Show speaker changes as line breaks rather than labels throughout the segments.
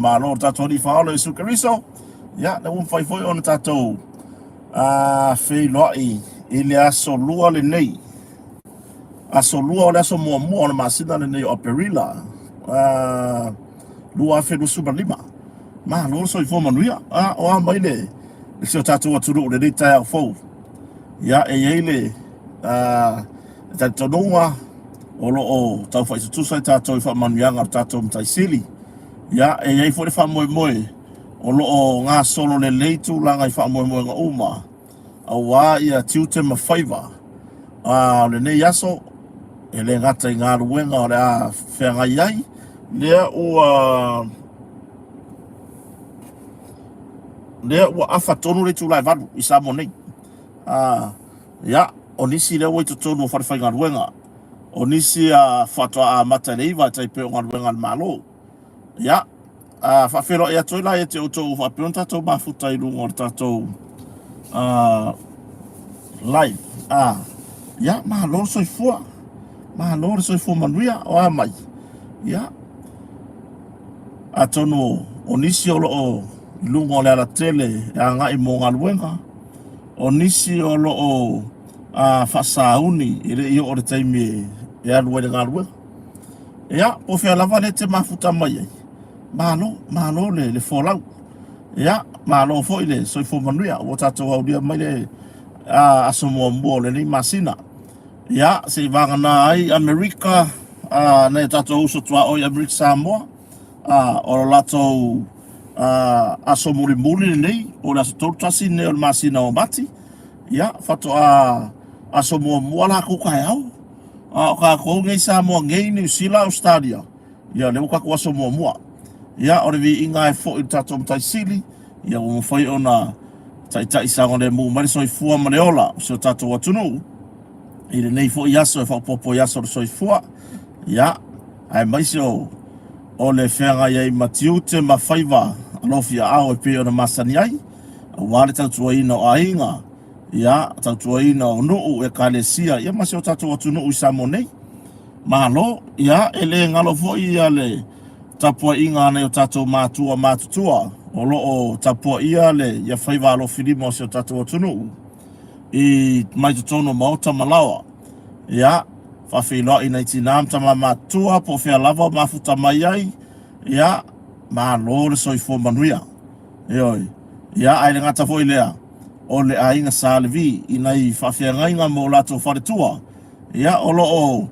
Malo le tatou Alii Faaola Iesu Keriso. Ia, lea ua mafai foi ona tatou feiloai i le aso lua lenei. Aso lua o le aso muamua o le masina lenei o Aperila 2025. Malo le soifua manuia. O a mai le si o tatou atunuu i lenei taeao fou. Ia, e i ai le talitonuga o lo o taufaitutusa i tatou i faamanuiaga o le tatou Matai Sili. Ia, e i ai foi le faamoemoe o lo o gasolo lelei tulaga i faamoemoega uma aua ia tiute ma faiva a o lenei aso, e le gata i galuega o le a feagai ai, lea ua lea ua afa tonu le itula e 8 i Samoa nei. Ia, o nisi lea ua i totonu o falefaigaluega, o nisi a faatoa amata i le 9 e tai pei o galuega a le Malo. Ia, a faafeiloai atu ai la ia te outou ua faapea ona tatou mafuta i luga o le tatou live. Ia, malo le soifua, malo le soifua manuia, o a mai. Ia, atonu o nisi o lo o i luga o le alatele e agai mo galuega, o nisi o lo o faasauni e le i oo i le taimi e alu ai i le galuega. Ia, po o fea lava lea e te mafuta mai ai, malo, malo le folau. Ia, malo foi le soifua manuia ua tatou aulia mai le aso muamua o lenei masina. Ia, se i vagana ai Amerika, nai o tatou uso tuaoi Amerika Samoa, o lo latou aso mulimuli lenei, po o le aso 31 lenei o le masina o Mati. Ia, faatoa aso muamua lakou taeao. A o tatou nei Samoa nei, Niu Sila, Ausetalia, ia lea ua tatou aso muamua. Ia, o le viiga e foi i le tatou Matai Sili, ia ua mafai ona taitai saogalemu mai le soifua ma le ola o si o tatou atunuu i lenei foi aso e faaopoopo i aso o le soifua. Ia, aemaise o le feagai ai ma tiute ma faiva alofi aao e pei ona masani ai, aua le tautuaina o aiga, ia, tautuaina o nuu, ekalesia, ia ma si o tatou atunuu i Samoa nei. Malo, ia, e le galo foi ia le tapuaiga a nai o tatou matua matutua o lo o tapuaia le ia faiva alofilima o si o tatou atunuu i mai totonu o maota ma laoa. Ia, faafeiloai nai tinā ma tama matutua po o fea lava o mafuta mai ai, ia, malo le soifua manuia. Ioe. Ia, ae le gata foi lea, o le aiga Sa Levi i nai faafeagaiga ma o latou faletua, ia, o lo o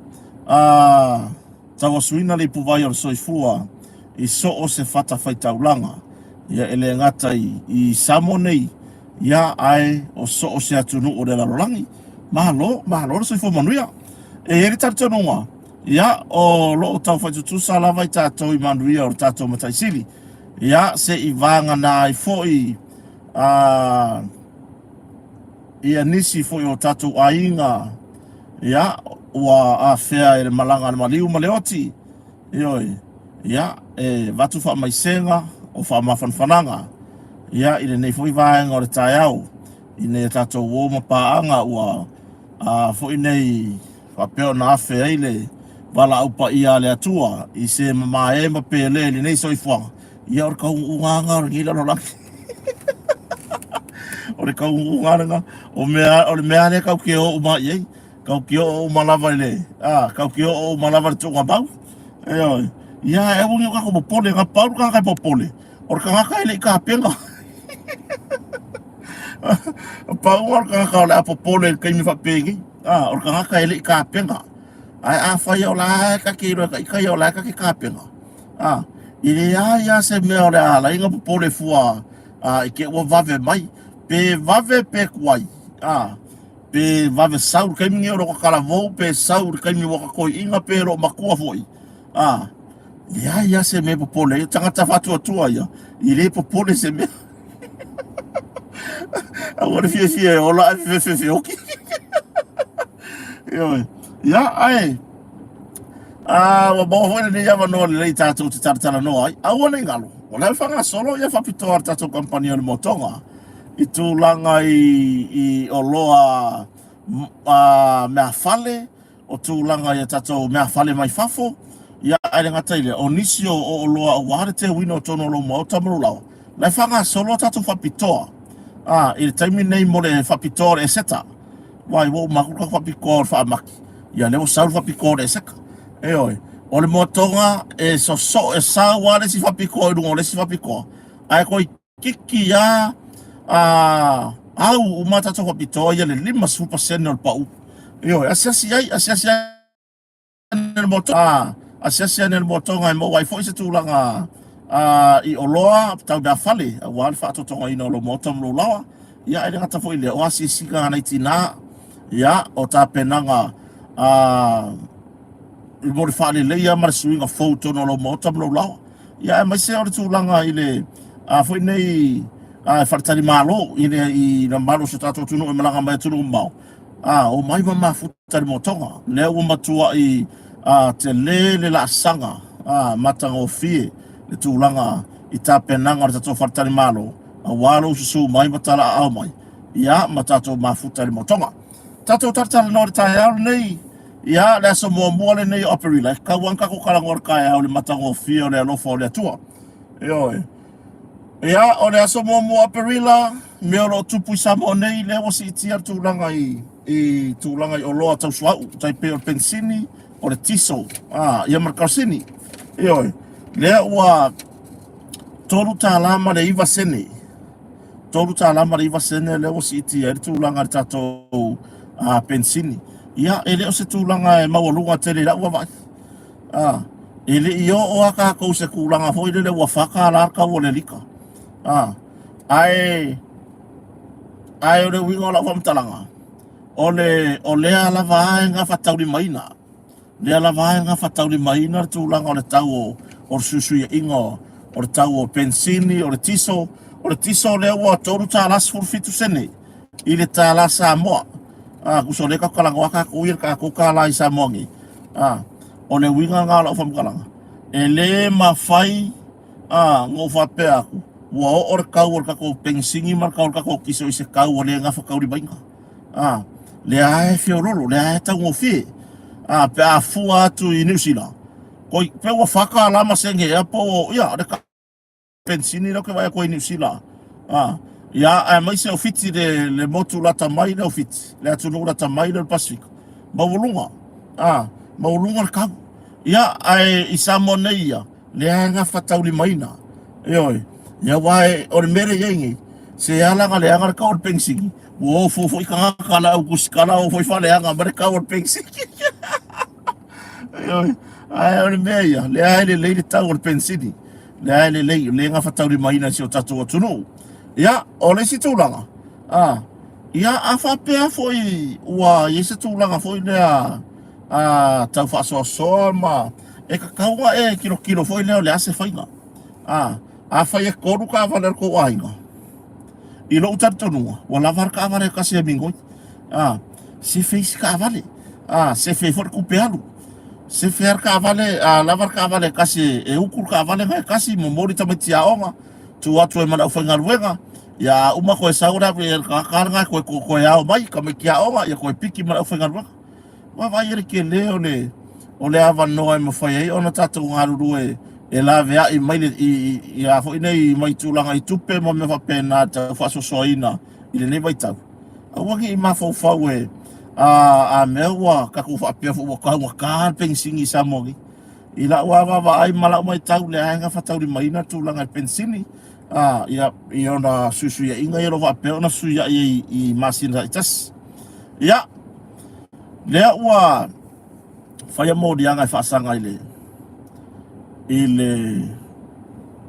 a, tauasuina le ipuvai o le soifua i so o se fatafaitaulaga, ia, e le gata i, i Samoa nei, ia, ae o so o se atunuu o le lalolagi. Malo, malo le soifua manuia. E i ai le talitonuga, ia, o lo o taufaitutusa lava i tatou i manuia o le tatou Matai Sili. Ia, se i vagana ai foi a, ia nisi foi o tatou aiga, ia, ua afea e le malaga a le maliu ma le oti, ioe, ia, e avatu faamaisega o faamafanafanaga, ia, i lenei foi vaega o le taeao, ina ia tatou uo ma paaga ua a, foi nei faapea ona afe ai le valaau paia a le Atua i se mamae ma pele i lenei soifuaga, ia o le kauugaga o lenei lalolagi. O le kauugaga lena, o mea, o le mea lea kau ke o uma i ai, kau ke o uma lava i le, a, kau ke o uma lava i le tuugamau. Ioe. Ia, e aua ne i o tatou popole, na pau le tagata e popole, o le tagata e le i tapena. Pau o le tagata o le a popole i le taimi faapenei. A, o le tagata e le i tapena. Ae afai o la e ta te iloa e taitai o la e ta te tapena. A, e leai lava se mea o le a ala ai ona popole fua a, i te ua vave mai. Pe vave pe tuai. A, pe vave sau i le taimi lenei o lo o talavou, pe sau i le taimi ua tatoiina, pe le o matua foi. A, leai lava se mea e popole ai. O tagata faatuatua ia, e le popole se mea. Aua le fiafia e ola ae fefefeoki. Ioe. Ia, ae a, ua maua foi lenei avanoa lelei tatou te talatalanoa ai. Aua ne i galo, o la e faagasolo ia faapitoa a le tatou kamupani o le Motoga i tulaga i oloa a, meafale, o tulaga i a tatou meafale mai fafo. Ia. ae le gata i lea, o nisi o oloa aua le teuina o totonu o lou maota ma lou laoa, la e faagasolo a tatou faapitoa i le taimi lenei mo le faapitoa o le eseta. Wai, ua uma atu le tatou faapitoa o le faamati, ia lea ua sau le faapitoa o le eseta. Ioe, o le moatoga e sosoo, e sau lava le isi faapitoa i luga o le isi faapitoa, ae toeitiiti lava au uma tatou faapitoa ia le 50% o le pau. Ioe, asiasi ai, asiasi ai ane le moatoga, asiasi ane le moatoga e maua ai foi se tulaga i oloa tau meafale aua le faatotogaina o lou maota ma lou laoa. Ia, e le gata foi i lea, o asiasiga a nai tina, ia, o tapenaga mo le faaleleia ma le suiga fou i totonu o lou maota ma lou laoa. Ia, aemaise o le tulaga i le foi nei faletalimalo i le i le mamalu o si o tatou atunuu e malaga mai atunuu mamao, omai ma mafuta i le motoga. Lea ua matuai tele le laasaga matagofie le tulaga i tapenaga o le tatou faletalimalo aua lou susu mai ma talaaao mai, ia, ma tatou mafuta i le motoga. Tatou talatalanoa i le taeao lenei, ia, le aso muamua lenei o Aperila, e tatau lava ona tatou talanoa i le taeao i le matagofie o le alofa o le Atua. Ioe. Ia, o le aso muamua o Aperila, mea o lo o tupu i Samoa nei, lea ua siitia le tulaga i, i tulaga i oloa tau suauu, tai pei o le penisini, o le tiso, ia ma le karosini. Ioe, lea ua $3 ma le 9 sene. $3 ma le 9 sene lea ua siitia ai le tulaga i le tatou penisini. Ia, e le o se tulaga e maualuga tele i lau vaavaai. E le i oo lava tatou i se tulaga foi lele ua $4 le tau o le lita. Ae o le uiga o lau faamatalaga, o le o lea lava e gafataulimaina, lea lava e gafataulimaina le tulaga o le tau o le fesuisuiaiga o le tau o penisini, o le tiso. O le tiso lea ua $3.17 i le tala Samoa. Tusa o lea tatou talanoa tatou ia i le tatou tala i Samoa nei. O le uiga lena o lau faamatalaga, e le mafai ona ou faapea atu ua oo le tau o le tatou penisini ma le tau o le tatou tiso i se tau ua le gafataulimaina. Lea lava e feoloolo, lea lava e taugofie. Pe a fua atu i Niu Sila, pe ua $4 ma sene ea po o, ia, le penisini lea ou te vaai atu ai i Niu Sila. Ia, aemaise o Fiti le motu lata mai lea o Fiti, le atunuu lata mai lea o le Pasefika, maualuga, maualuga le tau. Ia, ae i Samoa nei ia, lea e gafataulimaina. Ioe, ia aua o le mea lea e i ai nei, se ala na leaga le tau o le penisini, ua ofo foi tagata le au tusitala o foi faaleaga mai le tau o le penisini. Ioe, ae o le mea ia, lea e lelei le tau o le penisini, lea e lelei, lea e gafataulimaina i si o tatou atunuu. Ia, o le isi tulaga, ia a faapea foi ua i ai se tulaga foi lea tau faasoasoa ma e tatau ona e tilotilo foi lea o le a se faiga. Afai e 3 taavale a le tou aiga, i lou talitonuga, ua lava le taavale e tasi e migoi. Sefe isi taavale, sefe ai foi le tupe alu. Sefe lava le taavale, a lava le taavale e tasi e utu le taavale lena e tasi, momoli tamaiti aoga, tuu atu ai ma le aufaigaluega, ia a uma toe sau le ave le tagata lena toe toe ao mai tamaiti aoga, ia toe piki ma le aufaigaluega. Vaavaai i le tele o le o le avanoa e mafai ai ona tatou galulue e laveai mai le i, i a foi nei mai tulaga i tupe ma mea faapena tau faasoasoaina i lenei vaitau. Aua ne i mafaufau e a mea ua tatou faapea foi ua taugata le penisini i Samoa nei. I lau lava vaavaai ma lau matau, lea e gafataulimaina le tulaga i le penisini, ia, i ona fesuisuiaiga ia o lo o faapea ona fesuiai ai i masina taitasi. Ia, lea ua faia moliaga e faasaga i le i le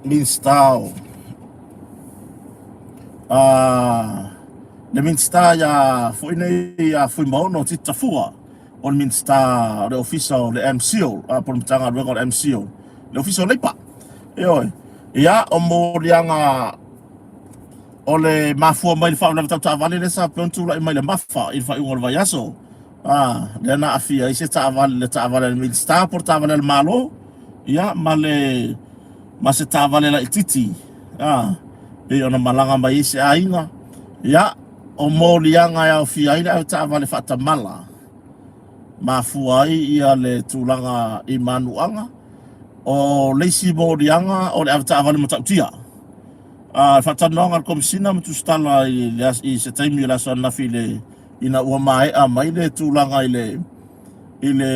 Minista o le Minista ia foi nei ia Fuimaono Titi Tafua, o le Minista o le Ofisa o le MCIL, po o le Matagaluega o le MCIL, le Ofisa o Leipa. Ioe. Ia, o moliaga o le mafua mai le faalavelave tau taavale lea sa faapea ona tulai mai le Mafa i le faaiuga o le vaiaso, lea na aafia ai se taavale, le taavale a le Minista po o le taavale a le Malo, ia, ma le ma se taavale laitiiti, pei ona malaga mai ai se aiga. Ia, o moliaga e aofia ai le avetaavale faatamala, mafua ai ia le tulaga i manuaga. O le isi moliaga o le avetaavale matautia. A faatalanoaga a le Komesina ma Tusitala i, le, i se taimi o le aso ananafi i le ina ua maea mai le tulaga i le i le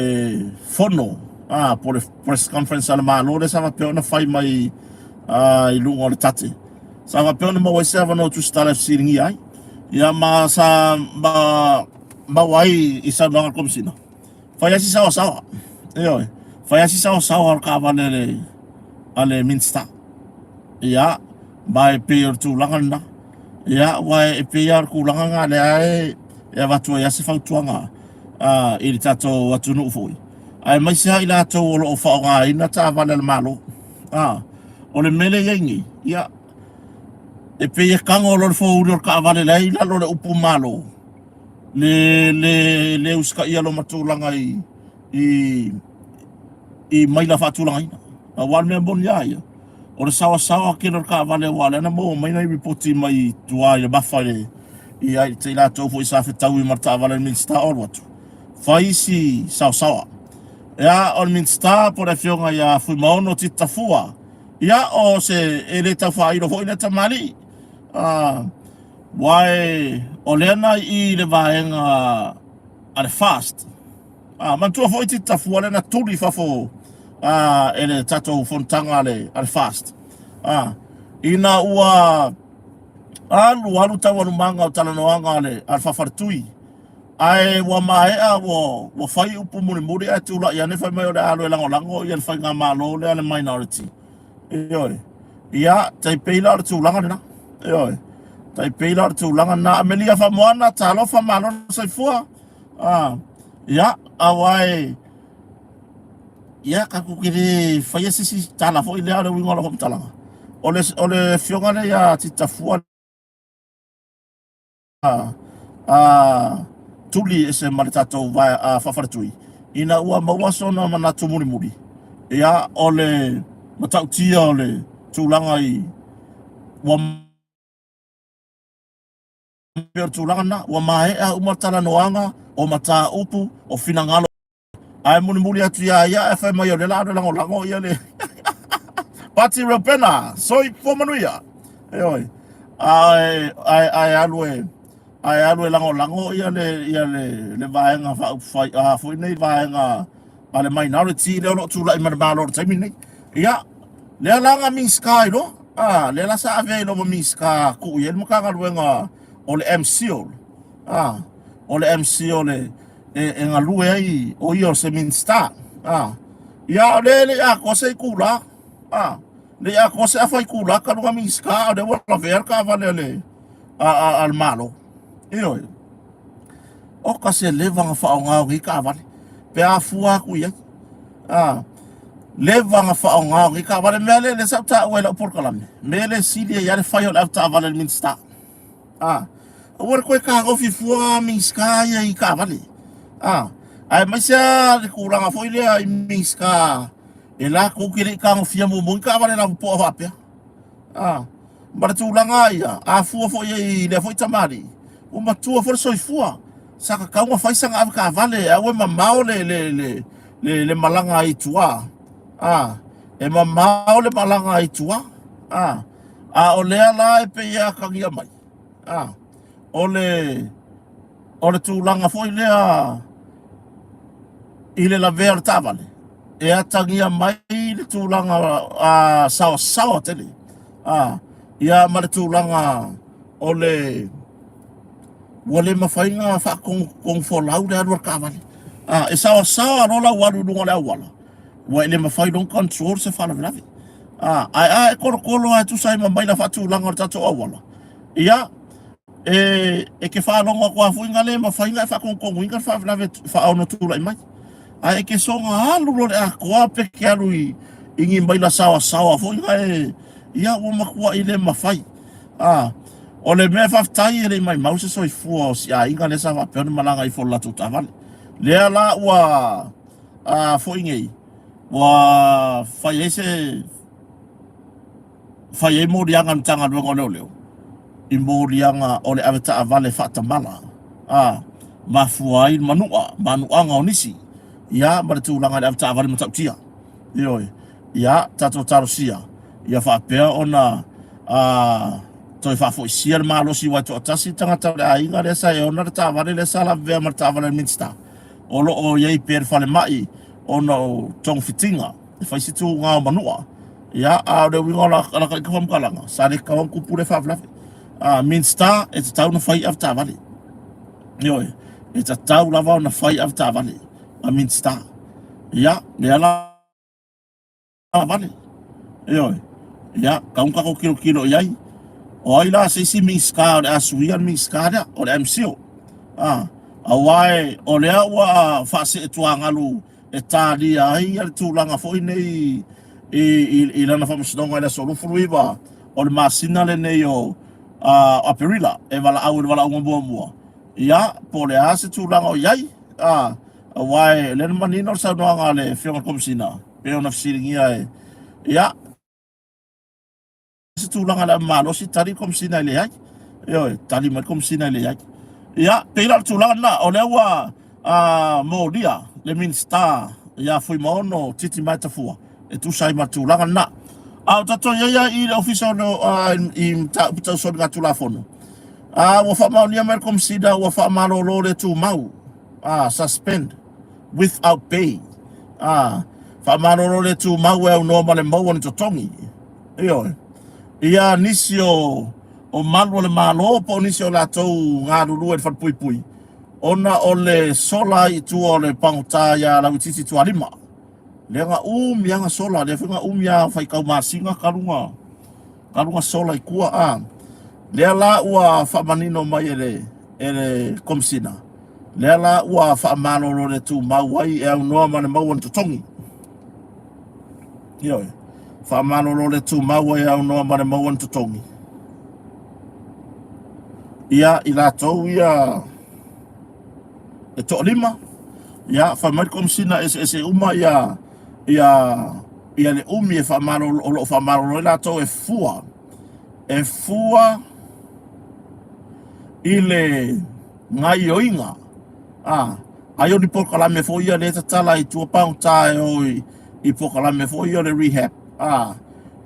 fono a po le press conference a le Malo lea sa faapea ona fai mai a, i luga o le tate. Sa faapea ona maua ai se avanoa Tusitala e fesiligia ai. Ia ma sa ma maua ai i saunoaga a le Komesina. Fai lava si saoasaoa. Ioe. Fai lava si saoasaoa o le taavale a le, a le Minista. Ia, ma e pei o le tulaga lena. Ia, aua e pei lava o le tulaga lena lea e, e avatu ai lava se fautuaga uh, i le tatou atunuu foi. Aemaise lava i latou o lo o faaaogaina taavale a le Malo. Ah, o le mea lea e i ai nei, ia, e pei e tago loa le fouli o le taavale la e i lalo o le upu Malo, le le le usitaia loma tulaga i i i maila faatulagaina. Aua o le mea moni lava ia, o le saoasaoa tele o le taavale aua o lea na maua mai nai lipoti mai tua i le mafa i le ia i latou foi sa fetaui ma le taavale a le Minisita o alu atu, fai isi saosaoa. Ia, o le Minisita po o le Afioga ia Fuimaono Titi Tafua, ia o se e le tau faailo foi lea tamalii. Ah, Aua o lea na i i le vaega a le FAST. Ah, manatua foi Titi Tafua lea na tuli i fafo ah, e le tatou fonotaga a le, a le FAST. Ah, ina ua alu alu taualumaga o talanoaga a le, a le faafaletui, ae ua maea ua, ua fai upu mulimuli ae tulai ane fai mai o le a alu e lagolago ia le faigamalo lea a le minority. Ioe. Ia, tai pei la o le tulaga lena. Ioe. Tai pei la o le tulaga lena. Amelia Famoana, talofa malo le soifua. Ah, ia, aua e ia tatou te le faia se isi tala foi lea o le uiga o lau faamatalaga. O le o le afioga lea ia Titafua a tuli ese ma le tatou faafaletui ina ua maua sona manatu mulimuli, ia, o le matautia o le tulaga i ua pei o le tulaga lena, ua maea uma talanoaga o mataupu o finagalo. Ae mulimuli atu ia ia ae fai mai o lea la alu lagolago ia le Pati Reupena, soifua manuia. Ioe. Ae ae ae alu e ae alu e lagolago ia le ia le le vaega faaupufai a foi nei vaega a le minority lea o lo o tulai mai le Malo i le taimi nei. Ia, lea la na Minisita ai loa. Ah, lea la sa ave ai loa ma Minisita tuu i ai le Matagaluega o le MCIL. Ah, o le MC o le e, e galue ai o ia o se Minista. Ah, ia o le le atoa se itula. Ah, le atoa se afa itula talu ona Minista a o lea ua lavea le taavale a le a, a, a le Malo. Ioe. Oka se leva na faaaoga o nei taavale pe a fua atu i ai. Ah, leva na faaaoga o nei taavale. Mea lea lea sa ou taua i lau polokalame. Mea lea sili ai lava le fai o le avetaavale a le Minista. A, aua le toe tagofi fua Minisita ia i taavale. A, aemaise lava le tulaga foi lea i Minisita e latou te le i tagofia muamua ni taavale lapopoa faapea. A, ma le tulaga ia, a fua foi i lea foi tamalii, ua matua foi le soifua. Sa tatau ona fai sana avetaavale, aua e mamao le, le, le, le, le malaga ai i tua. A, e mamao le malaga ai i tua. A, A o lea la e pei e atagia mai, a, o le, o le tulaga foi lea i le lavea o le taavale, e atagia mai le tulaga a, saoasaoa tele, a, ia ma le tulaga o le, ua le mafai ona faatonufolau le alu a le taavale. A, e saoasaoa loa lau alu i luga o le auala, ua e le mafai loa ona control se faalavelave. A, ae a e kolokolo lava e tusa ai ma maila faatulaga o le tatou auala, ia, e, e te faalogo atu lava foi na le mafai ona e faatonutonuina le faalavelave faaono tulai mai. Ae e te soona alu loa i le atoa pe te alu i, i ni maila saoasaoa foi na e, ia, ua matuai le mafai. A, o le mea faafetai e le i maimau se soifua o si aiga lea sa faapea ona malaga ifo i le latou taavale. Lea la ua a foi nei, ua fai ai se fai ai moliaga a le Matagaluega o Leoleo i moliaga o le avetaavale faatamala, a mafua ai manu'a, manu'aga o nisi, ia ma le tulaga i le avetaavale matautia. Ioe. Ia, tatou talosia, ia faapea ona a, toe faafoisia le malosi aua e toatasi le tagata o le aiga lea sa e ona le taavale lea sa lavevea ma le taavale a le Minisita o lo o i ai pea i le falemai ona o togafitiga e fai se tuga o Manua. Ia, a o le uiga o la, la ka faamatalaga, sa le tatau ona tupu lea faalavelave. A, Minisita, e tatau ona fai avetaavale. Ioe, e tatau lava ona fai avetaavale a Minisita. Ia, lea la vale. Ioe. Ia, tau ona tatou tilotilo i ai. O ai la se isi Minisita o le a suia le Minisita lea, o le MCIL. Ah, aua e, o lea ua faaseetuagalu e talia ai le tulaga foi nei i, i, i lana faamasinoga i le aso 29 o le masina lenei o uh, Aperila e valaau i le valaauga muamua. Ia, po o le a se tulaga o i ai, ah, aua e lea na manino le saunoaga a le Afioga i le Komesina, pei ona fesiligia e, ia, se tulaga le malosi, tali le Komesina e leai. Ioe, tali mai le Komesina e leai. Ia, pei la o le tulaga lena, o lea ua uh, molia le Minisita ia Fuimaono Titi Maetafua e tusa ai ma le tulaga lena. A o tatou i ai i le Ofisa o uh, i Mataupu Tau Soligatulafono, uh, ua faamaonia mai le Komesina ua faamalolo le tumau, uh, suspend without pay. Ah, faamalolo le tumau e aunoa ma le maua ni totogi. Ioe. Ia nisi o, o malu o le Malo po o nisi o latou galulue i le falepuipui, ona o le sola ai i tua o le pagota iā Lauitiiti Tualima. Lea na umi lava na sola, lea foi na umi lava faitau masina talu na, talu na sola i tua a. Lea la ua faamanino mai e le, e le Komesina, lea la ua faamalolo le tumau ai e aunoa ma le maua ni totogi. Ioe, faamalolo le tumau ai e aunoa ma le maua ni totogi. Ia, i latou ia e toalima, ia, fai mai le Komesina eseese uma ia, ia, ia le umi e faamalolo, o lo o faamalolo ai latou e fua, e fua i le gaioiga a ai o ni polokalame foi ia lea e tatala i tua pagota e o i, i polokalame foi ia o le rehab a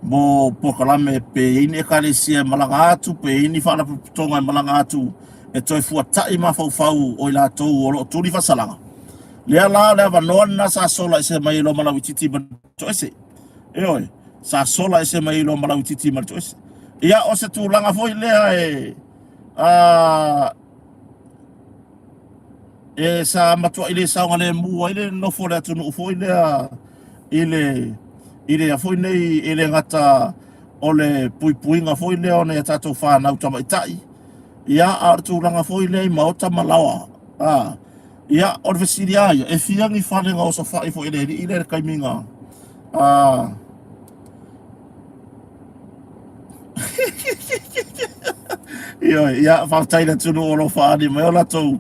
mo polokalame pe i ai ni ekalesia e malaga atu pe i ai ni faalapotopotoga e malaga atu e toe fuata'i mafaufau o i latou o lo o tuli faasalaga. Lea la o le avanoa lena sa sola ese mai ai loa ma Lauitiiti ma le Toese. Ioe, sa sola ese mai ai loa ma Lauitiiti ma le Toese. Ia, o se tulaga foi lea e a e sa matuai le saogalemu ai le nofo o le atunuu foi lea i le i le foi nei e le gata o le puipuiga foi lea o nai a tatou fanau tamaitai ia a o le tulaga foi lea i maota ma laoa a ia o le fesili lava ia e fia ni fale na osofai foi e le alii lea i le taimi na a Ioe, ia, faafetai i le atunuu o lo o faaali mai o latou,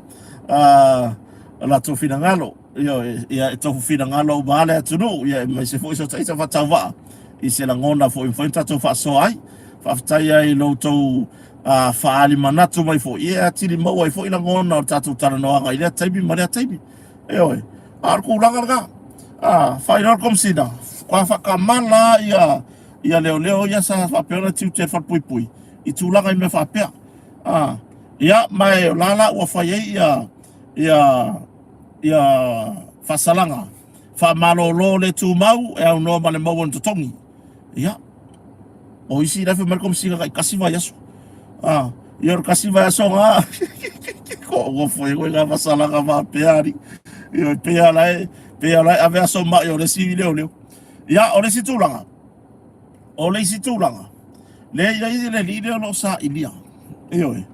uh, o latou finagalo. Ioe, ia, e tofu finagalo uma lava le atunuu, ia, aemaise foi so taita faatauvaa i se lagona foi e mafai ona tatou faasoa ai. Faafetai ai i lo outou uh, faaali manatu mai foi, ia, e atili maua ai foi lagona o le tatou talanoaga i lea taimi ma lea taimi. Ioe, a o le tulaga lena, ah, faailoa le Komesina, ua faatamala ia ia leoleo ia sa faapea ona tiute i le falepuipui i tulaga i mea faapea. Ah, ia, ma e o la la ua fai ai ia ia ia faasalaga faamalolo le tumau e aunoa ma le maua o ni totogi. Ia, o isi la e fai mai le Komesina taitasi vaiaso. Ah, ia o le kasi vaiaso na. Ko ua foi koe ngā fasalaga faapea ali. Ia pea la e, pea la e ave aso mai o le isi leoleo. Ia, o le isi tulaga. O le isi tulaga. Le i ai le alii lea o lo o sailia. Ioe.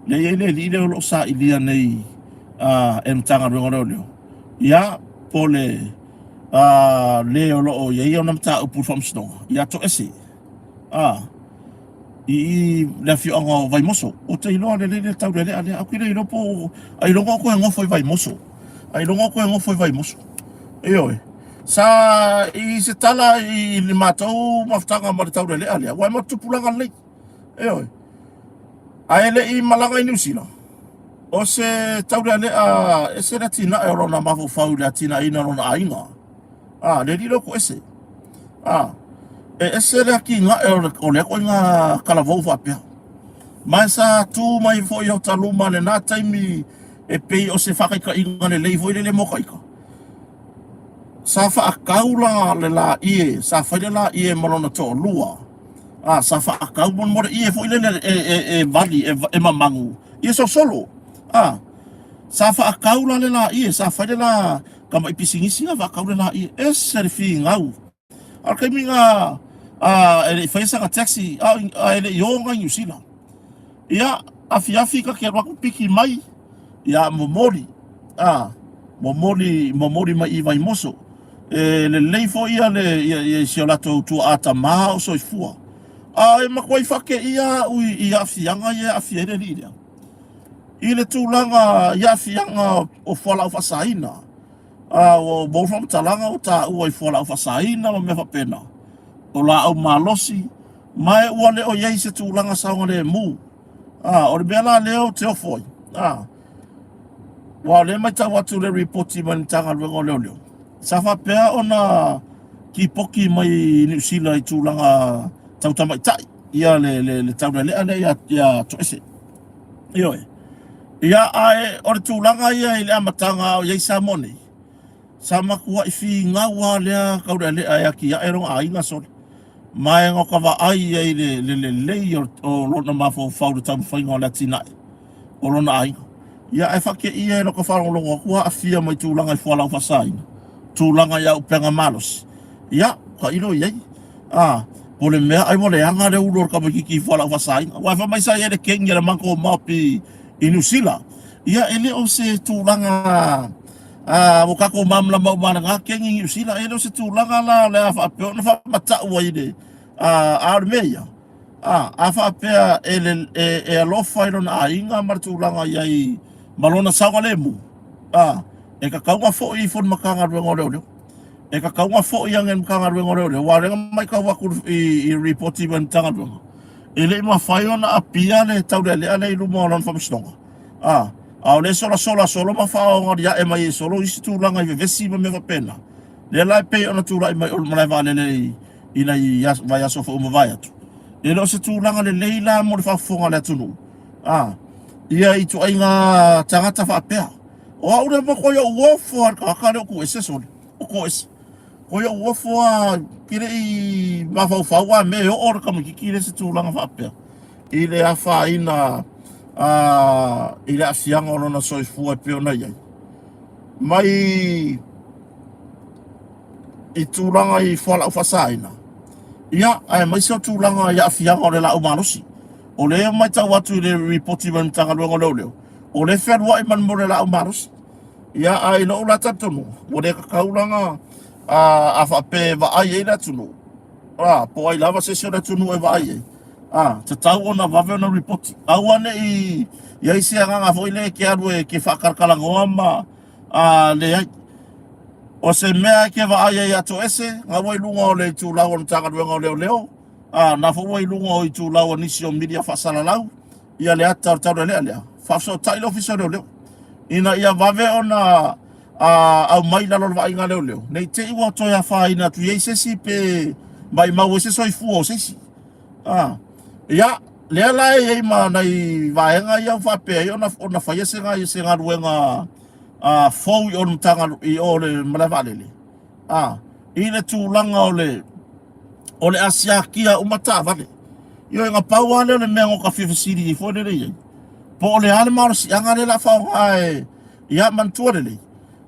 Le i ai le alii lea o lo o sailia nei uh, e Matagaluega o Leoleo. Ia, po le uh, le o lo o i ai ona mataupu i le faamasinoga, ia toese. Ah, i i le afioaga o Vaimoso. Ou te iloa lelei le taulealea lea. Ou te le iloa po o ailoga o toe nofo i Vaimoso. Ailoga o toe nofo i Vaimoso. Ioe. Sa i se tala i le matou mafutaga ma le taulealea lea, ua e ma tupulaga lelei. Ioe. Ae le i malaga i Niu Sila, o se taulealea ese le atinae o lona mafaufau i le atinaeina o lona aiga. A, le alii lea o Toese. A, e ese le atinae o, le, o lea ituaiga talavou faapea. Ma e sa tu mai foi i Otaluma lena taimi e pei o se faataitaiga lelei foi lele mo taita. Sa faatau la le laie, sa fai le laie ma lona toalua. A, sa faatau mo mo le ie foi lele e, e, e vali, e, e mamanu, ia sosolo. A, sa faatau la le laie, sa fai le la tamai pisinisi na faatau le laie. Ese le finau. A o le taimi na a, e le i faia sana taxi, a, a e le i o na i Niu Sila. Ia, afiafi ta te alu atu piki mai, ia momoli, a, momoli, momoli mai i Vaimoso. E lelei foi ia le, ia, ia si o latou tuaa tamā o soifua. A e matuai faateia au i, i aafiaga ia e aafia ai le alii lea. I le tulaga i aafiaga o fualaau faasaina, a ua maua faamatalaga ua taua i fualaau faasaina ma mea faapena, o laau malosi, ma e ua le o i ai se tulaga saogalemu. A, o le mea la lea ou te ofo ai, a, aua o lea e matau atu i le ripoti mai le Matagaluega o Leoleo, sa faapea ona tipoki mai Niu Sila i tulaga tau tamaitai ia le, le, le taulealea lea ia, ia Toese. Ioe. Ia, ae o le tulaga ia i le amataga a o i ai Samoa nei, sa matuai finau lava lea taulealea e atiae lona aiga sole. Ma e no ka vaai ia i le, le lelei o, o lona mafaufau i le taumafaiga o le atinae o lona aiga. Ia ae faateia e lota faalogologo atu aafia mai tulaga i fualaau faasaina, tulaga i auupega malosi. Ia, tailo i ai. A, po o le mea ai ua leaga le ulu o le tamaitiiti i fualaau faasaina. Aua e fai mai sa i ai le kegi a le matou maopi i Niu Sila. Ia, e le o se tulaga a, ua tatou malamalama uma lava i lena kegi i Niu Sila. E le o se tulaga la o le a faapea ona faamatau ai le, a, a o le mea ia, a, a faapea e, le, e, e alofa i lona aiga ma le tulaga i ai ma lona saogalemu, a, e tatau ona foi ifo i le Matagaluega o Leoleo. E tatau ona foi ane i le Matagaluega o Leoleo, aua o lea na matau atu i, i ripoti mai le Matagaluega, e le i mafai ona apia le taulealea lea i luma o lana faamasinoga. A, a o lea e solasola solo ma faaogaliae mai ai solo isi tulaga i vevesi ma mea faapena. Lea la e pei ona tulai mai o le malae vaalele i, i nai vaiaso foi ua mavae atu. E le o se tulaga lelei la mo le faafofoga a le atunuu. A, ia ituaiga tagata faapea. O au lea ma koe ou ofo a le tagata lea o tuuese sole, o toese. Koe ou ofo a ke le i mafaufau a me oo le tamaititi lea se tulaga faapea. I le afaina a i le aafiaga o lona soifua e pei ona i ai. Mai i tulaga i fualaau faasaina, ia, aemaise o tulaga i aafiaga o le laau malosi. O lea e matau atu i le ripoti mai le Matagaluega o Leoleo, o lea e fealuai ma le mea o le laau malosi. Ia, ae i lou la talitonuga, ua le tatau la ona a, a faapea e vaai ai le atunuu, a, po o ai lava se isi o le atunuu e vaai ai, a, tatau ona vave ona ripoti. Aua ne i i ai se agaga foi lea e te alu e te faakalakalanoa ma a, leai. O se mea e te vaai ai ia Toese, na ua i luga o le itulau o le Matagaluega o Leoleo, a, na foi ua i luga o itulau o nisi o media faasalalau, ia le ata o le taulealea lea, faafesootai le Ofisa o Leoleo, ina ia vave ona a, aumai i lalo o le vaaiga a leoleo, ne i te i ua toe afaina atu i ai se isi pe maimau ai se soifua o se isi. A, ia, lea la e i ai ma nai vaega ia ua faapea ai ona, ona faia se, se galuega a, fou i o le Matagalu, i o le malae vaalele. A, i le tulaga o le, o le a siakia uma taavale. Ioe, na pau lava lea o le mea na ka fia fesili ai foi lele i ai. Po o le a le malosiaga lea o le a faaaoga e, ia, manatua lelei,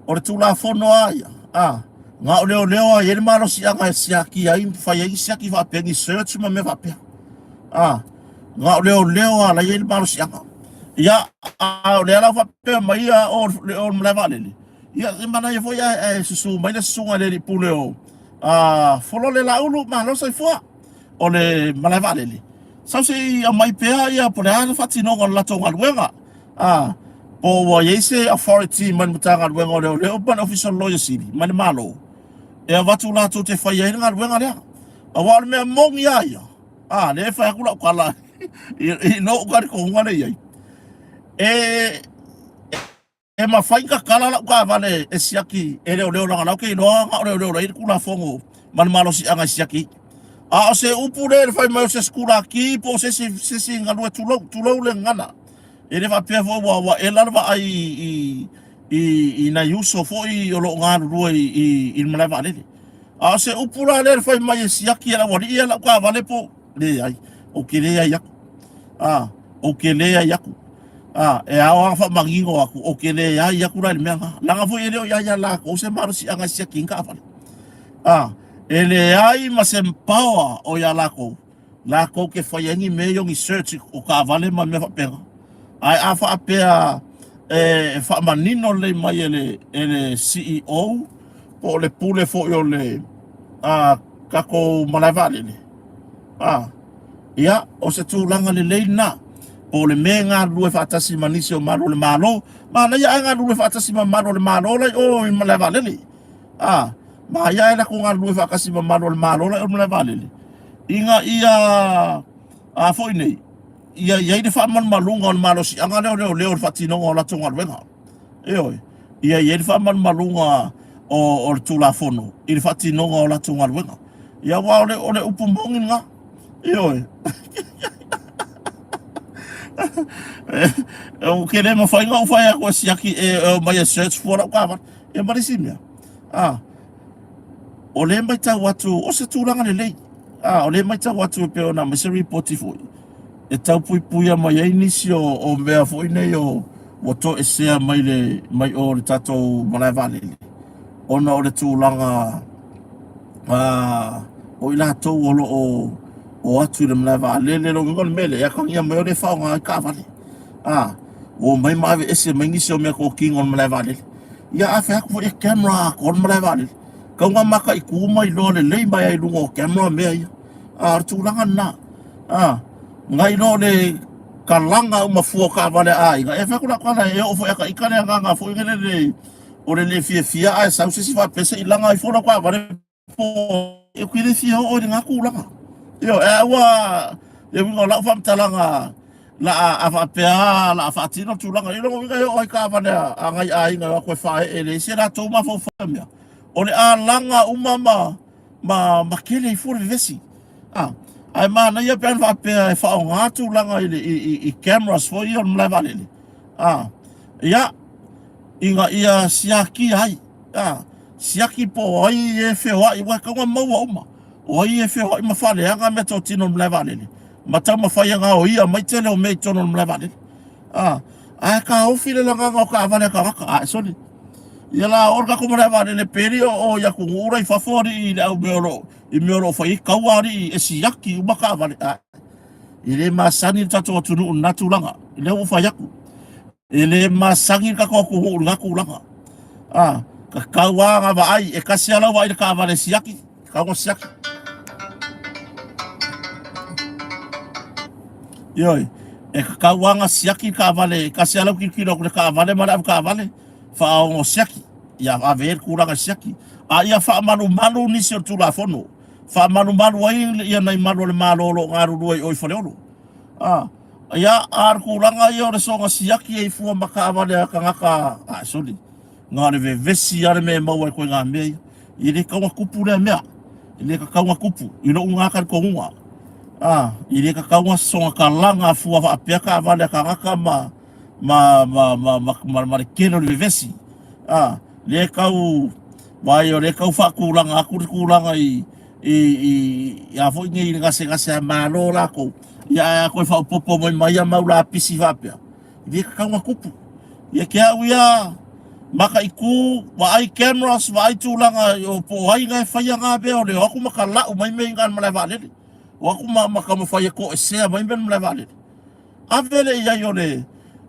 o le Tulafono lava ia, a, na o leoleo lava e i ai le malosiaga e siakia ai, fai ai ni siaki faapea, ni search ma mea faapea. A, na o leoleo lava la e i ai le malosiaga. Ia, a o lea la ua faapea mai ia o le o le malae vaalele, ia, e manaia foi ae, ae susu mai le susuga i le alii pule o, a, Folole Laulu, malo soifua, o le malae vaalele. Sau se i aumai pea ia po o le a le faatinoga o le latou galuega. A, po ua i ai se authority mai le Matagaluega o Leoleo ma le Ofisa o le Loia Sili mai le Malo e avatu latou te faia ai le galuega lea. Aua o le mea moni lava ia, a, lea e fai atu lau tala i, i lou talitonuga lea i ai, e, e mafai ona tatala lau taavale e siaki e leoleo leaga o la ou te iloa na o leoleo la e i ai le Tulafono. ma le malosiaga e siaki ai. A o se upu lea i le fai mai o se sikulaki po o se isi, se isi galue, tulou, tulou le gagana. E le faapea foi ua, ua ela le vaai i, i, i, i nai uso foi o lo o galulue i, i, i le malae vaalele. A o se upu la lea le fai mai e siaki e le aualii ia lau taavale po, leai, ou te leai aku. A, ou te leai aku. A, e ao lava ona faamanino atu, ou te leai aku la i le mea lena. Leaga foi e le o ia ia latou se malosiaga e siaki ai ni taavale. A, e leai ma se power o ia latou, latou te faia ai ni mea ia o ni search o taavale ma mea faapena. Ae a faapea e faamanino lelei mai e le, e le CEO po o le pule foi o le a, tatou malae vaalele, a, ia, o se tulaga lelei lena. Po o le mea e galulue faatasi ma nisi o malu o le Malo, manaia ae galulue faatasi ma malu o le Malo la i o i malae vaalele. A, manaia ae latou galulue faatasi ma malu o le Malo la i o i malae vaalele. Ina ia, a foi nei, ia i ai le faamalumaluga o le malosiaga lea o leoleo i le faatinoga o latou galuega. Ioe, ia i ai le faamalumaluga o, o le Tulafono i le faatinoga o latou galuega. Ia aua o le, o le upu moni lena. Ioe. Ou te le mafai ona ou fai atu e siaki e, e omai e search fua lau taavale. Ia ma le isi mea. Ah, o lea e matau atu, o se tulaga lelei. Ah, o lea e matau atu e pei ona aumai se ripoti foi e tau puipuia mai ai nisi o, o mea foi nei o ua toesea mai le mai o le tatou malae vaalele ona o le tulaga a o i latou o lo o o atu i le malae vaalele lona uiga o le mea lea e atagia mai o lea e faaaoga ai taavale a ua omai ma aveese mai nisi o mea totino o le malae vaalele ia a fai atu foi e camera atoa le malae vaalele tau na mataitu ma iloa lelei mai ai i luga o camera mea ia a o le tulaga lena a nai lo le kalaga uma fua o taavale a aiga e fai atu lau tala e oo foi ia ta ita le agaga foi lele o le le fiafia ae sau se isi faapea se i laga ifo lau taavale po ou te le fia oo i lena tulaga. Ioe, ae ua le uiga o lau faamatalaga la a faapea la a faatino le tulaga. I lona uiga e oo ai taavale a nai aiga e o atu e faaee e leai se latou mafaufau mea. O le a laga uma ma ma ma kele ai fua le vevesi. A, ae manaia pe ana faapea e faaaoga tulaga i le i, i, i cameras foi ia o le malae vaalele. A, ia, ina ia siakia ai. A, siaki po o ai e feoai, ua tatau ona maua uma. O ai e feoai ma faaleaga meatotino o le malae vaalele, ma taumafai e gaoia mai tele o mea i totonu o le malae vaalele. A, ae taofi le lagaga o taavale a tagata. Ae sole. Ia la oo le tatou malae vaalele pei o o i atunuu la i fafo alii i le au mea o lo i mea o lo o fai ai taua alii e siaki uma taavale. Ae e le masani le tatou atunuu i lena tulaga. Lea ua ou fai atu. E le masani le tatou atunuu i lena tulaga. A, tatau lava ona vaai, e tasi lava lau vaai i le taavale siaki, tatau ona siaki. Ioe, e tatau lava ona siaki le taavale, e tasi lava lau tilotilo atu i le taavale ma le avetaavale, faaono siaki, ia ave ai le tulaga e siaki. A ia faamalumalu nisi o le Tulafono, faamalumalu ai ia nai malu o le Malo o lo o galulue i o i Faleolo. A, Ia, a o le tulaga ia o le soona siaki ai fua ma taavale a tagata, a soli, na o le vevesi lava le mea e maua ai koe ngā mea ia. E le tatau ona tupu lea mea. E le tatau ona tupu i lou ngā talitonuga. A, e le tatau ona soona talaga fua faapea taavale a tagata ma, ma, ma, ma, ma, ma, ma le tele o le vevesi. A, lea tau, vaai o lea tau faatulaga atu le tulaga i, i, i, i a foi nei i le gasegase a Malo lakou, ia ae a toe faaopoopo mai ma ia mau lapisi faapea, e le tatau ona tupu. Ia te au ia, mataitu, vaai cameras, vaai tulaga o po o ai na e faia na mea o le o atu ma talau mai mea i ina i le malae vaalele. O atu ma, ma taumafai e toesea mai mea i le malae vaalele. Ave le i ai o le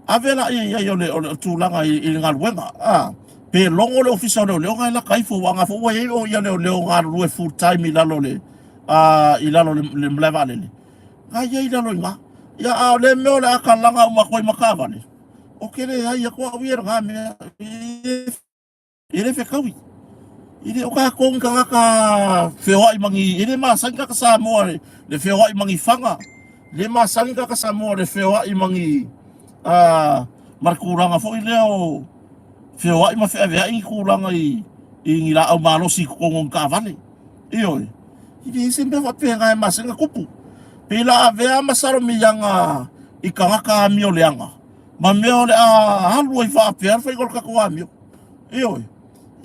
ave laia i ai o le o le tulaga i, i le galuega a pe logo le ofisa o leoleo na e laka ifo aua na foi ua i ai o ia leoleo galulue full time i lalo o le a i lalo o le, le malae vaalele na i ai i lalo i ina ia a o le mea o le a kalaga uma atu ai ma taavale o ke leai atu au ia i lena mea E le fetaui. E le o tatou ni tagata feoai ma ni, e le masani tagata Samoa le, le feoai ma ni faga. E le masani tagata Samoa le feoai ma ni, uh, ma le tulaga foi lea o feoai ma feaveai ni tulaga i, i ni laau malosi i totonu o ni taavale. Ioe, e leai se mea faapena e masani ona tupu. Pei la avea masalomiaga i tagata amio leaga ma mea o le a alu ai faapea le faiga o le tatou amio. Ioe,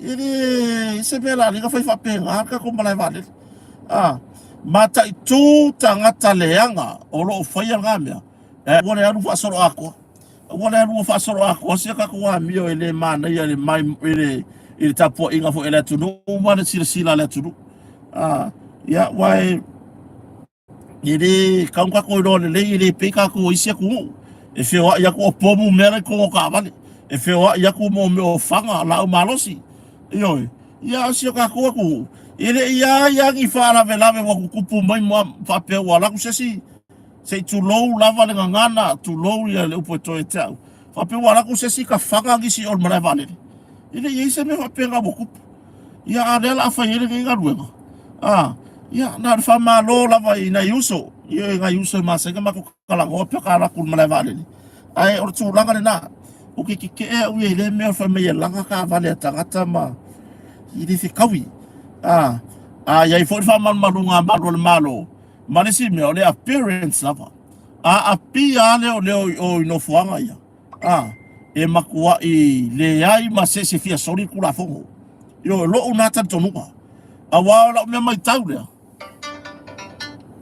e le se mea la alii fai faapena le tatou malae vaalele. A mataitu tagata leaga o lo o faia lena mea, e aua le alu faasoloatoa. Aua le alu faasoloatoa si a tatou amio e le manaia i le mai i le i le tapuaiga foi a le atunuu ma le silasila a le atunuu. A ia aua e e le kau tatou iloa lelei e le pei tatou i isi atunuu e feoai atu o pomu mea la i totonu o taavale e feoai atu mo mea o fana laau malosi. Ioe, ia a o si o tatou atunuu e le i ai lava ni faalavelave ua tutupu mai ma faapea ua alu atu se isi Se i tulou lava le gagana, tulou ia le upu e toe te au. Faapea ua alu atu se isi tafaga nisi o le malae vaalele. E le i i ai se mea faapena ua tupu. Ia a o lea o le a fai ai lenei galuega. A, ia na o le faamalo lava i nai uso, i nai uso e masani ona matou talanoa pe a alu atu i le malae vaalele. Ae o le tulaga lena, ou te tetee au ia i lea mea o le fai mai e laga taavale a tagata ma e le fetaui. A, a i ai foi le faamalumaluga a malu o le Malo, Ma le isi mea, o le appearance lava. A appear lava leoleo i o i nofoaga ia, a, e matuai leai ma se isi e fia soli le Tulafono. Ioe, o lou na talitonuga. Aua o lau mea matau lea,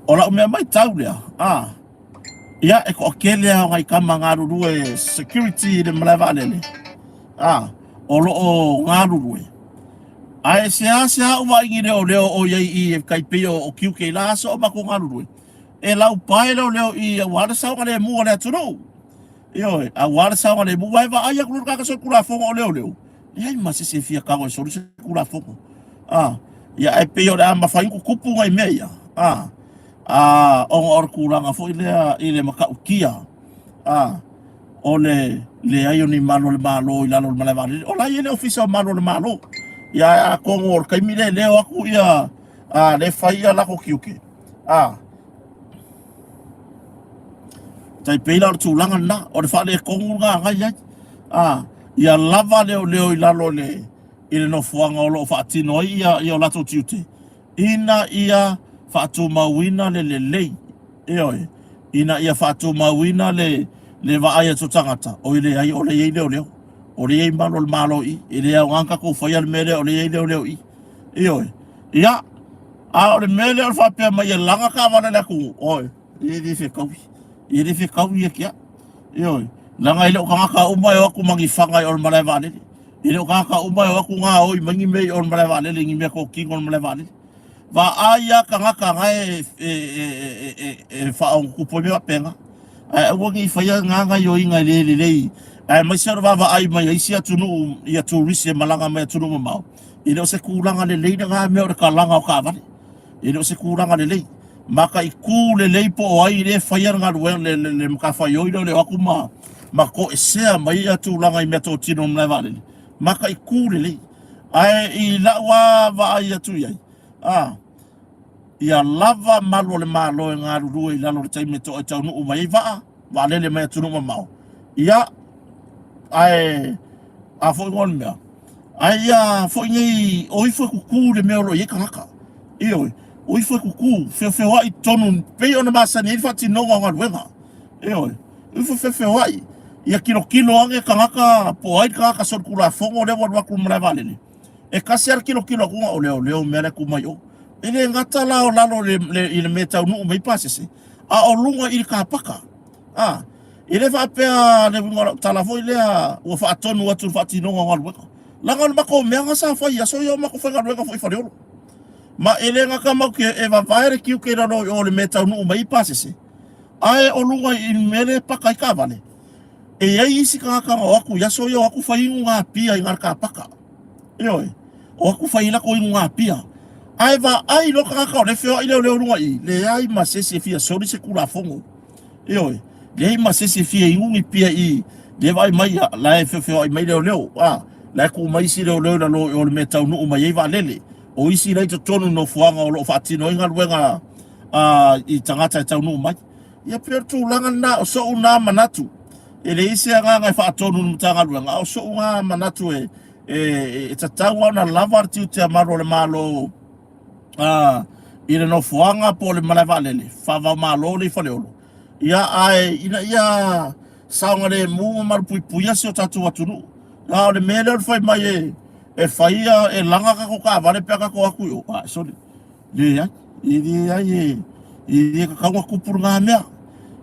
o lau mea matau lea, a, ia, e toatele lava o nai tama galulue security i le malae vaalele, a, o lo o galulue. Ae seasea ou vaai i ni leoleo o i ai i e tai pei o Kiuke i la aso o matou galulue, e laupae leoleo i aua le saogalemu o le atunuu. Ioe, aua le saogalemu, aua e vaai atu loa le tagata solitulafono o leoleo, leai ma se isi e fia tago e soli se tulafono. A, ia ae pei o le a mafai ona tutupu nai mea ia, a, a, ona o le tulaga foi lea i le matautia, a, o le leai o ni malu o le Malo i lalo o le malae vaalele. O la e i ai le Ofisa o Malu o le Malo. Ia atonu o le taimi lea e leo atu ia a le fai ia lako tiute. A tai pei la o le tulaga lena, o le faaletonu lena na i ai. A ia lava leoleo i lalo i le nofoaga o lo o faatino ai ia o latou tiute. Ina ia faatumauina le lelei, ioe, ina ia faatumauina le, le vaai atu o tagata, oi leai, o lea e i ai leoleo, o lea e i ai malu o le Malo i i, e le aoga ona tatou faia le mea lea o lea e i ai leoleo i i, ioe. Ia, a o le mea lea o le faapea mai e laga taavale a le atunuu, oi, e le fetaui, e le fetaui ia te au. Ioe, leaga e le o tagata uma e o atu ma ni fana i o i le malae vaalele. E le o tagata uma e o atu gaoi mai ni mea i o i le malae vaalele, ni mea totino i le malae vaalele. Vaai lava tagata na e, e, e, e, e faaogatupu ai mea faapena. Ae aua ne i faia na gaoioiga e le lelei, aemaise o le vaavaai mai a isi atunuu i turisi e malaga mai atunuu mamao, e le o se tulaga lelei lena mea o le kalaga o taavale. E le o se tulaga lelei. Mataitu lelei po o ai lea e faia le galuega, le, le, le matafaioi lea o le o atu ma, ma toesea mai ia tulaga i meatotino o le malae vaalele. Mataitu lelei. Ae i lau lava vaai atu i ai, a, ia lava malu o le Malo e galulue i lalo o le taimi e toa e taunuu mai ai vaa, vaalele mai atunuu mamao. Ia, ae, a foi ngo le mea, ae ia foi nei, o ifo e kuku le mea o lo o i ai tagata. Ioe, o ifo e kuku, feofeoai i totonu, pei ona masani ai le faatinoga o galuega. Ioe, o ifo e feofeoai, ia tilotilo ane tagata, po o ai le tagata solitulafono lea ua alu atu i le malae vaalele. E tasi lava le tilotilo atu o leoleo mea la e tu mai o. E le gata la o lalo i le mea e taunuu mai ai pasese, a o luga i le kapaka. A, e le faapea le uiga o lau tala foi lea ua faatonu atu le faatinoga o galuega. Leaga o le matou mea na sa fai i aso ia o matou faigaluega foi i Faleolo. Ma e le gata matou te e vavae le tiute i lalo i o i le mea e taunuu mai ai pasese, ae o luga i le mea lea e paka ai taavale. E i ai isi tagata na o atu i aso ia o atu fai inuga pia i gala paka. Ioe, o atu fai lako inuga pia. Ae vaai loa tagata o lea e feoai leoleo i luga i i, leai ma se isi e fia soli se Tulafono. Ioe, leai ma se isi e fia inu ni pia i, lea vaai mai ia, la e feofeoai mai leoleo, a, la e tuu mai isi leoleo i lalo o le mea e taunuu mai ai vaalele. O isi la i totonu i nofoaga o lo o faatino ai galuega a, i tagata e taunuu mai. Ia pei o le tulaga lena, o so'u na manatu. E leai se agaga e faatonu i le Matagaluega, a o so'u na manatu e, e, e tatau lava ona lava le tiute a malu o le Malo. A, i le nofoaga po o le malae vaalele faava-o-Malo lea i Faleolo, ia, ae ina ia saogalemu ma malupuipuia si o tatou atunuu. A o le mea lea o le fai mai e, e faia e laga tatou taavale pe a tatou atu i o, a, sole, leai, e leai e, e le tatau ona tupu lena mea.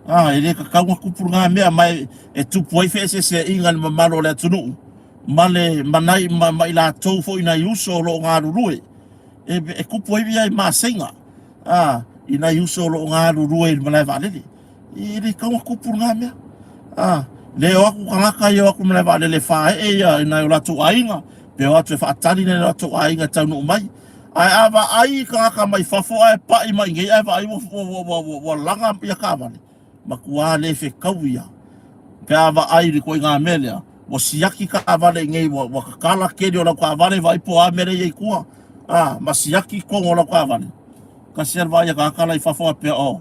A, e le tatau ona tupu lena mea, ma e, e tupu ai feeseeseaiga i le mamalu o le atunuu ma le ma nai ma, ma i latou foi nai uso o lo o galulue e, e kupu ai ia i maseiga a i nai uso o lo o galulue i le malae vaalele. E le tatau ona tupu lena mea. A le o atu tagata ia o atu i malae vaalele e faaee ia i nai o latou aiga, pe o atu e faatali nai o latou aiga e taunuu mai. Ae a vaai i tagata mai fafo ae pai mai i inei ae vaai ua, ua, ua, ua, ua, ua laga ia taavale, matua le fetau ia. Pe a vaai i le ituaiga mea lea, ua siaki taavale i inei, ua, ua tatala keli o lau taavale, vaai po o a mea lea e i ai i tua, a, ma siaki totonu o lau taavale. Tasi lava le vaai a tagata la i fafo faapea, oh,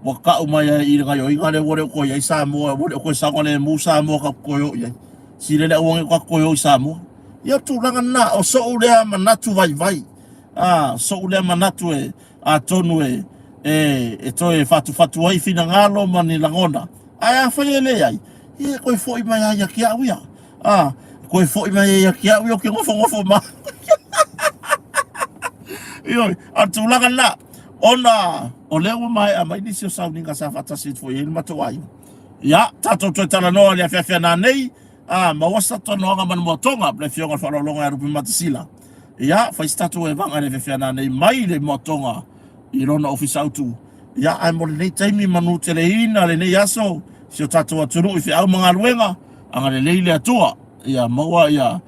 ua tau mai lava i le gaoioiga lea ua le o toe i ai Samoa, ua le o toe saogalemu Samoa tatou te toe o i ai. Sili le aua ne i o tatou toe o i Samoa. Ia o le tulaga lena, o so'u lea manatu vaivai, a, so'u lea manatu e, atonu e, e, e toe fatufatu ai finagalo ma ni lagona, ae afai e leai, ia e toe foi mai lava ia te au ia. A, toe foi mai ai ia te au ia ou te nofonofo ma. Ioe, a o le tulaga lena, ona o lea ua maea mai nisi o sauniga sa faatasi atu foi i ai le matou aiga. Ia, tatou toe talanoa i le afiafi a nanei, a, maua se tatou talanoaga ma le Moatoga, le Afioga i le Faaaloaloga ia Lupe Matasila. Ia, fai se tatou evaga i le afiafi a nanei mai le Moatoga i lona ofisa autu. Ia, ae mo lenei taimi manuteleina lenei aso, si o tatou atunuu i feau ma galuega, agalelei le Atua, ia maua ia,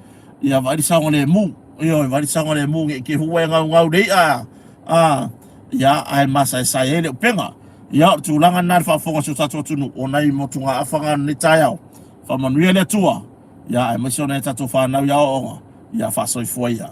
ia vaai le saogalemu, ioe, vaai le saogalemu ne i te i ua e gaugau le i'a, a, ia, ae masaesae ai le upega. Ia, o le tulaga lena i le faafofoga a si o tatou atunuu, o nai motugaafa na i lenei taeao. Faamanuia le Atua, ia, aemaise o nai a tatou fanau i aoaoga, ia faasoifua ia.